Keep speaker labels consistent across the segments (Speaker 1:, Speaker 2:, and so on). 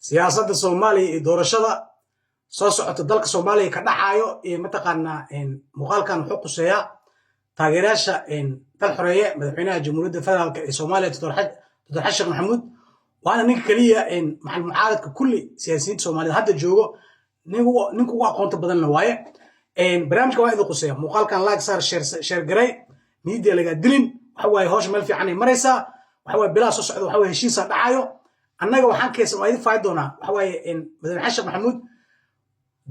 Speaker 1: Siyaasadda Soomaaliya iyo doorashada soo socota dalka Soomaaliya ka dhacayo iyo mataqaanaa, muuqaalkan wuxuu quseeyaa taageerayaasha Dal Xoreeye, madaxweynaha Jamhuuriyadda Federaalka ee Soomaaliya, Doctor Xasan Sheekh Maxamuud. Waana ninka keliya macalin mucaaradka kulli siyaasiyiinta Soomaaliyed hadda joogo, ninka ugu aqoonta badanna waaye. Barnaamijka waa idin quseeya. Muuqaalkan like saar, share garay, niyadda lagaa dilin. Waxa waaye, hawsha meel fiican ay maraysaa. Waxa waaye, bilaha soo socda waxa waaye heshiisa dhacayo. Annaga waxaan keensan waa idin faayi doonaa. Waxa waaye, madaxweyne Xasan Sheekh Maxamuud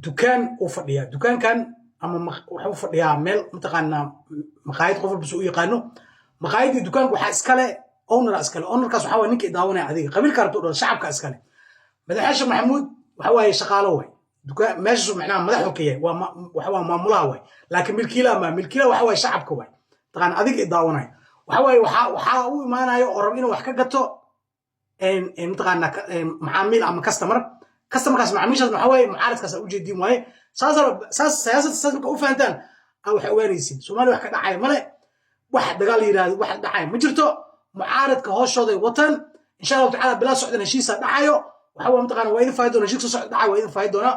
Speaker 1: dukaan uu fadhiyaa, dukaankan ama wuxuu fadhiyaa meel mataqaanaa maqaayad, qof walba u yaqaano maqaayaddii. Dukaanka waxaa iskale owner iskale. Ownerkaas waxaa waaye ninka daawanaya, adiga qabiilka rabto dhal, shacabka iskale. Madaxweyne Sheekh Maxamuud waxa waaye shaqaalo waay, dukaan meeshaas macnaha madaxu ka yahay, waa waxa waa maamulaha waay, laakiin milkiilaha ma milkiilaha waxa waaye shacabka waay, taqaan adiga daawanaya. Waxa waaye waxaa u imaanayo oo rab inuu wax ka gato mataqaanaa macaamiil ama customer. Customerkaas, macaamiishaas waxa waaye mucaaradkaas aa ujeediin waaye. Saas saas siyaasadda saas marka u fahantaan aa waxay ogaanaysiin Soomaaliya wax ka dhacaya male, wax dagaal yiraahdo wax dhacaya ma jirto. Mucaaradka hooshooday wataan, insha Allahu tacaala bilaa socdan heshiisa dhacayo. Waxa waa mataqaana waa idin faayi doona, heshiis soo socda dhacay waa idin faayi doonaa.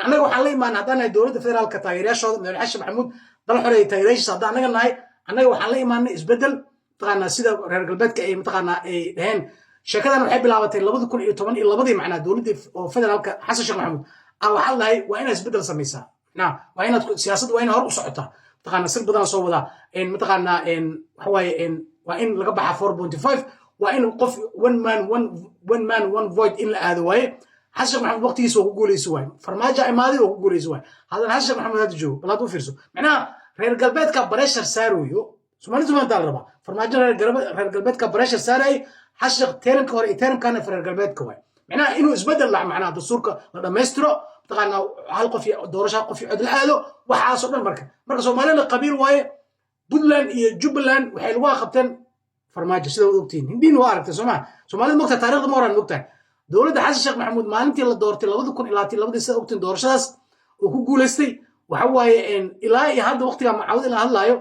Speaker 1: Annaga waxaan la imaanay haddaan nahay dowladda federaalka taageerayaashooda, madaxweyne Xasan Maxamuud Dal Xoreey taageerayaashiisa haddaan annaga nahay, annaga waxaan la imaanay isbeddel. Mataqaanaa sida reer galbeedka ay mataqaanaa ay dhaheen, sheekadan waxay bilaabatay 2012-dii, macnaa dowladdii oo federaalka Xasan Sheekh Maxamuud ah. Waxaa la dhahay waa inaad isbeddel samaysaa, macnaa waa inaad siyaasadda waa inaad hor u socotaa. Mataqaanaa sir badan soo wadaa, mataqaanaa waxa waaye waa in laga baxaa 4.5, waa in qof one man one man one vote in la aado waaye. Xasan Sheekh Maxamuud waqtigiisa waa ku guuleysi waaye, Farmaajo imaaday waa ku guuleysi waaye. Haddana Xasan Sheekh Maxamuud hadda joogo, bal hadda u fiirso, macnaha reer galbeedka pressure saarayo Soomaalidu maanta la rabaa. Farmaajo reer galbeedka pressure saarayay. Xasan Sheekh termka hore iyo termkana reer galbeedka waay, macnaha inuu isbedel dhac, macnaha dastuurka la dhammaystiro, mataqaanaa hal qof iyo doorasho, hal qof iyo cod la aado, waxaasoo dhan. Marka Soomaalida qabiil waaye. Puntland iyo Jubbaland waxay lagu qabteen Farmaajo, sida waad ogtihiin, hindiin waa aragtay sooma? Soomaalida mogtahay taariikhda ma horaan mogtahay dowladda Xasan Sheekh Maxamuud maalintii la doortay 2022-dii, sida ogtiin, doorashadaas uu ku guuleystay. Waxa waaye, ilaa iyo hadda waqtigaa macaawid in la hadlaayo,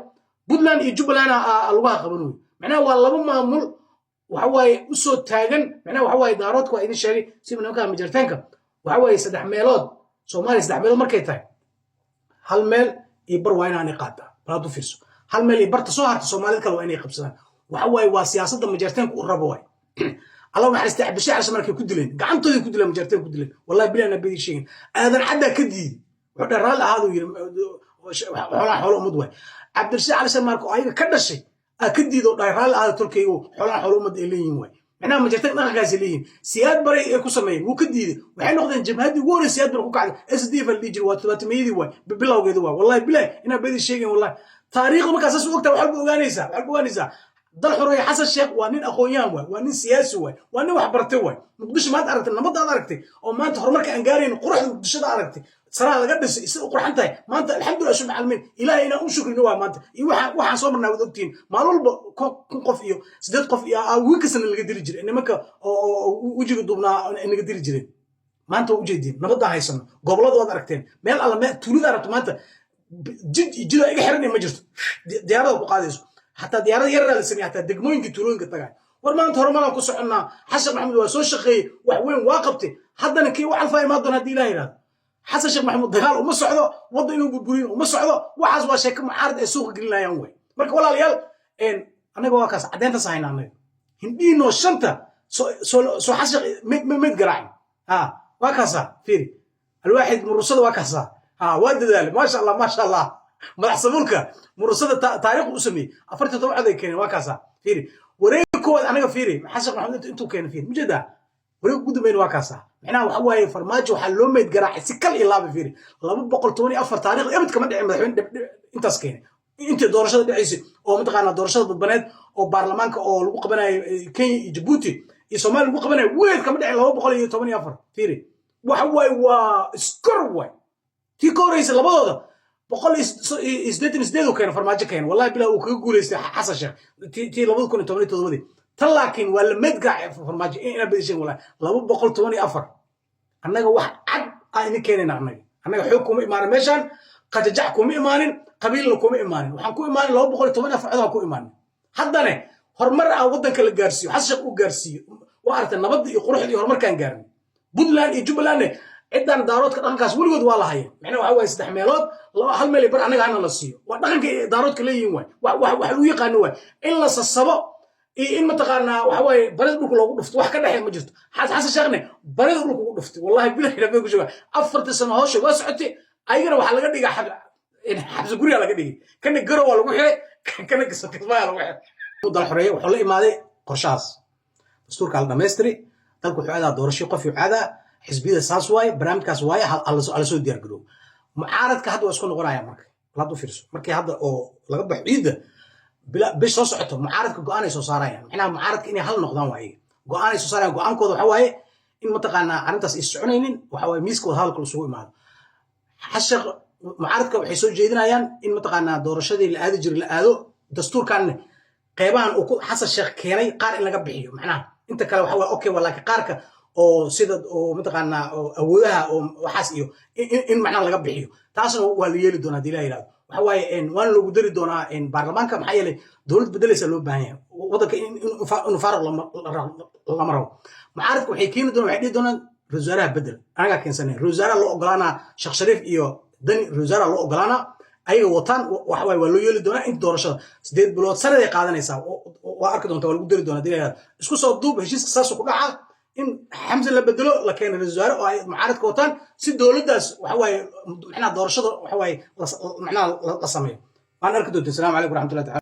Speaker 1: Puntland iyo Jubbaland laguha qaban wey. Macnaha waa laba maamul waxa waaye usoo taagan. Macnaha waxa waaye Daaroodka waa idin sheegay sida nimanka Majarteenka. Waxa waaye saddex meelood Soomaaliya, saddex meelood markay tahay, hal meel iyo bar waa inaanay qaataa. Bal haddu fiirso, hal meel iyo barta soo harta Soomaalida kale waa inay qabsadaan. Waxa waaye waa siyaasadda Majarteenka u rabo waay. Allah naxariistay Cabdishii Cali markay ku dileen, gacantooday ku dileen, Majarteen ku dileen. Wallahi bilahi nabadii sheegin, Aadan Caddaa ka diiday, wuxuu dheh raalli ahaaduu yiri, xoolaha xoolo ummad waay. Cabdirashiid Cali Sharmaarka oo ayaga ka dhashay aa ka diido, dhahay raalli ahaada tolkaygo, xoolaha xoolo ummad ay leeyihin waay. Macnaha Majarteen dhaqankaasay leeyihin. Siyaad Baray ay ku sameeyeen, wuu ka diiday. Waxay noqdeen jabhaddii ugu horreysay Siyaad Bare ku kacday, SDF la dhihi jiray, waa todobaatameyadii waay bilowgeeda waay. Wallahi bilahi inaa bedii sheegeen, wallahi taariikhdu markaa saas u ogtahay, wax walba ogaanaysaa, wax walba ogaanaysaa. Dal Xoreeye Xasan Sheekh waa nin aqoon-yahan waay, waa nin siyaasi waay, waa nin wax bartay waay. Muqdisho maanta aragtay, nabadda aad aragtay oo maanta horumarka aan gaarayno, quruxda Muqdishada aragtay, saraha laga dhisay, sida u qurxan tahay maanta. Alxamdulillah shub caalamiin, Ilaahay inaan u shukrino waa maanta. Iyo waxaan soo marnaa waad ogtihiin, maalin walba 1000 qof iyo sideed qof iyo wiil kastana laga dili jiray, nimanka oo wejiga duubnaa naga dili jireen. Maanta waa ujeediin nabadaan haysano, gobollada waad aragteen, meel alla meel tuulada aragto maanta jid jida iga xiran ma jirto, diyaarada ku qaadayso, xataa diyaarada yaraa la sameeyey, xataa degmooyinka tuulooyinka tagay. War maanta horumaraan ku soconnaa. Xasan Maxamuud waa soo shaqeeyey, wax weyn waa qabtay, haddana kii u calfaa imaan doona haddii Ilaah yidhahdo. Xasan Sheekh Maxamuud dagaal uma socdo, wadda inuu burburiyo uma socdo. Waxaas waa sheeko mucaarad ay suuqa gelinayaan wey. Marka walaalayaal, annaga waa kaas caddeyntaas hayna. Annaga hindhiinoo shanta soo Xasan Sheekh mid garaacin ha, waa kaasaa. Fiiri alwaaxid Murusada, waa kaasaa ha, waa dadaalay, maasha Allah, maasha Allah. Madax sabuulka Murusada taariikh u sameeyey, 47 cod ay keeneen, waa kaasaa. Fiiri wareega koowaad anaga, fiiri Xasan Maxamuud intuu keenay, fiiri mujeedaa wareega ugu dambeyn, waa kaasaa. Macnaha waxa waaye Farmaajo waxaa loo meyd garaacay si kal iyo laaba. Fiiri, 214, taariikhda ebed kama dhicin madaxweyne intaas keenay intii doorashada dhacaysay oo mataqaanaa doorashada dadbaneed oo baarlamaanka oo lagu qabanayo Kenya iyo Jabuuti iyo Soomaaliya lagu qabanayo, weligeed kama dhicin 214. Fiiri, waxa waaye waa iskor waay. Tii ka horreysay labadooda 188 uu keenay Farmaajo keenay. Wallahi bilaa uu kaga guuleystay Xasan Sheekh tii 2017-dii. Tan laakiin waa la meedgaraacay Farmaajo, inaa bedesheen wallahi, 214. Annaga wax cad aan idin keenayna. Annaga xoog kuma imaanin meeshaan, qajajac kuma imaanin, qabiilna kuma imaanin. Waxaan ku imaanin 214 codaan ku imaanin. Haddane horumar aan waddanka la gaarsiiyo, Xasan Sheekh uu gaarsiiyo, waa aragtay nabadda iyo quruxda iyo horumarkaan gaarnay. Puntland iyo Jubbalandne ciddaan Daaroodka dhaqankaas weligood waa lahayeen. Macnaha waxa waaye saddex meelood laba, hal meel bar annaga hana la siiyo. Waa dhaqanka Daaroodka leeyihiin waay, wax lagu yaqaano waay. In la sasabo iyo in mataqaanaa waxa waaye barida dhulka loogu dhufto, wax ka dhexeeya ma jirto. Xasan Sheekhne barida dhulka ugu dhuftay, wallahi bilahi rabbi ku sheega. 4-tii sano hawsha waa socotay. Ayagana waxaa laga dhigaa xabsi guriga laga dhigay. Kana Garow waa lagu xiray, kana Kismaayo lagu xiray. Dal Xoreeye wuxuu la imaaday qorshahaas. Dastuurkaa la dhamaystiri, dalku wuxuu aadaa doorasho qof uu aadaa, xisbiyada saas waaye, barnaamijkaas waaye, hala soo diyaar garoobo. Mucaaradka hadda waa isku noqonaya. Marka hadda u fiirso, markii hadda oo laga baxo ciidda bish soo socoto, mucaaradka go'aan ay soo saarayaan. Macnaha mucaaradka inay hal noqdaan waaye, go'aan ay soo saarayaan. Go'aankooda waxa waaye in mataqaanaa arrintaas ay soconaynin, waxa waaye miiska wada hadalka isugu imaado. Xasheekh mucaaradka waxay soo jeedinayaan in mataqaanaa doorashadii la aadi jiray la aado, dastuurkanne qeybahan uu ku Xasan Sheekh keenay qaar in laga bixiyo. Macnaha inta kale waxa waaye okay waa, laakiin qaarka oo sida oo mataqaanaa oo awoodaha oo waxaas iyo in macnaha laga bixiyo, taasna waa la yeeli doonaa hadii la yidhahdo. Waxa waaye waana loogu dari doonaa baarlamaanka, maxaa yeelay dowlad bedelaysa loo baahan yahay waddanka inuu faaruq lama rabo. Mucaaradka waxay keeni doonaan, waxay dhihi doonaan ra-iisul wasaaraha bedel, anagaa keensanay. Ra-isul wasaaraha loo ogolaanaa Sheekh Shariif iyo Dani, ra-isul wasaaraha loo ogolaanaa ayaga wataan. Waxa waaye waa loo yeeli doonaa inta doorashada 8 bilood sanaday qaadanaysaa. Waa arki doontaa, waa lagu dari doonaa hadii la yidhahdo. Isku soo duub, heshiiska saasuu ku dhacaa in Xamse la bedelo, la keeno ra-isul wasaare oo ay mucaaradka wataan, si dowladdaas waxa waaye macnaha doorashada waxa waaye macnaha la sameeyo. Waan arki doonta. Assalamu calaykum waraxmatullahi taala.